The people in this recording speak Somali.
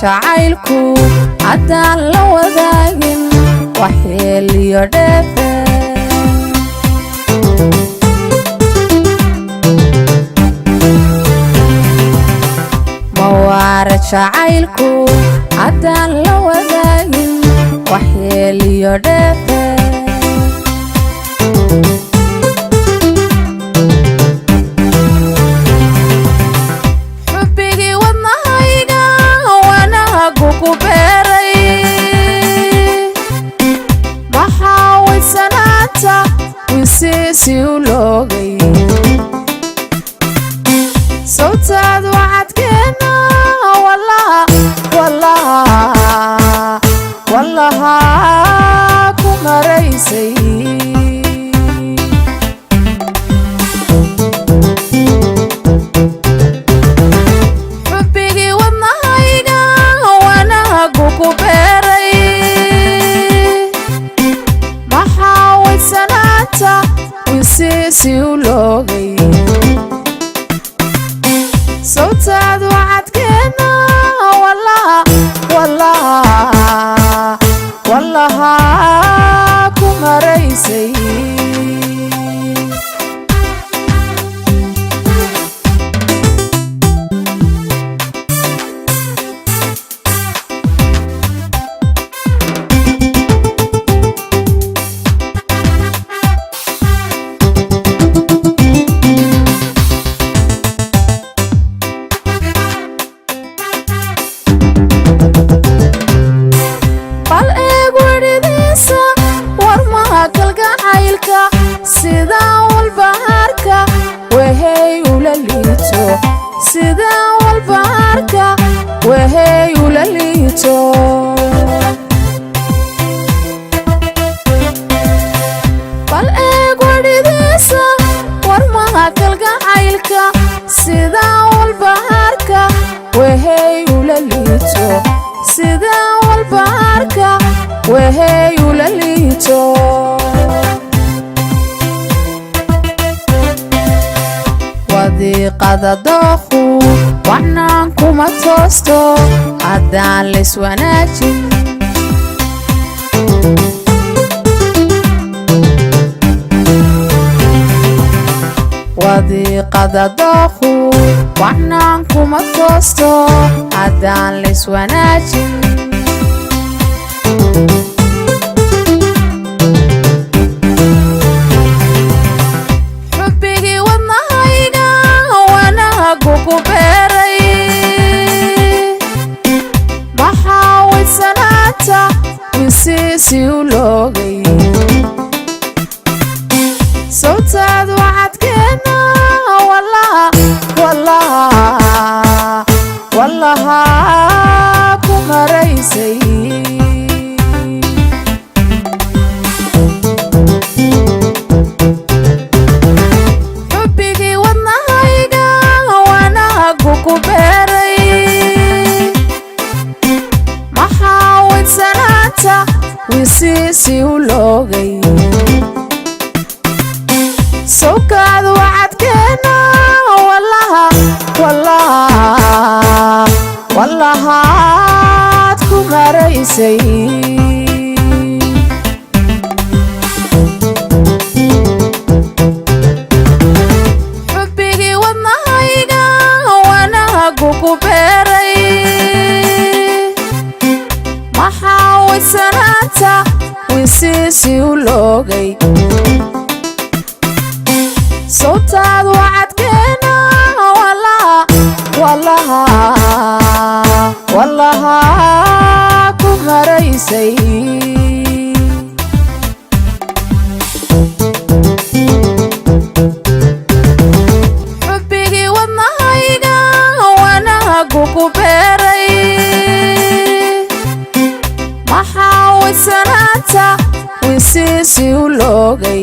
Jacaylku haddaan la wadaagin waxyeeliyo dheefe. Mawaara jacaylku haddaan la wadaagin waxyeeliyo dheefe. Xubbigii wadnahayga wanaagu ku beeray, maxaa waysanaanta wisiisi u loogay? Sawtaad wacadkeenna wallaha ku maraysay. Xubbigii wadnahayga wanaagu ku beeray, maxaa waysanaanta wisiisi u loogay? Sawtaad wacadkeenna wallaha ku maraysay. Bal eeg wedhidiisa warmaha kalgacaylka, sidaa walbahaarka wehey ula liito, sidaa walbahaarka wehey ula liito. Bal eeg wedhidiisa warmaha kalgacaylka, sidaa walbahaarka wehey ula liito, sidaa walbahaarka wehey ula liito. Wadiiqada dookhu waxnaan kuma toosto haddaan layswanaajin. Wadiiqada dookhu waxnaan kuma toosto haddaan layswanaajin. Xubbigii wadnahayga wanaagu ku beeray, maxaa waysanaanta wisiisi u loogay? Sawtaad wacadkeenna wallaha ku maraysay. Xubbigii wadnahayga wanaagu ku beeray, maxaa waysanaanta wisiisi u loogay? Sawkaad wacadkeenna wallahaad ku maraysay. Xubbigii wadnahayga wanaagu ku beeray, maxaa waysanaanta wisiisi u loogay? Sawtaad wacadkeenna wallaha ku maraysay. Xubbigii wadnahayga wanaagu ku beeray, maxaa waysanaanta wisiisi u loogay?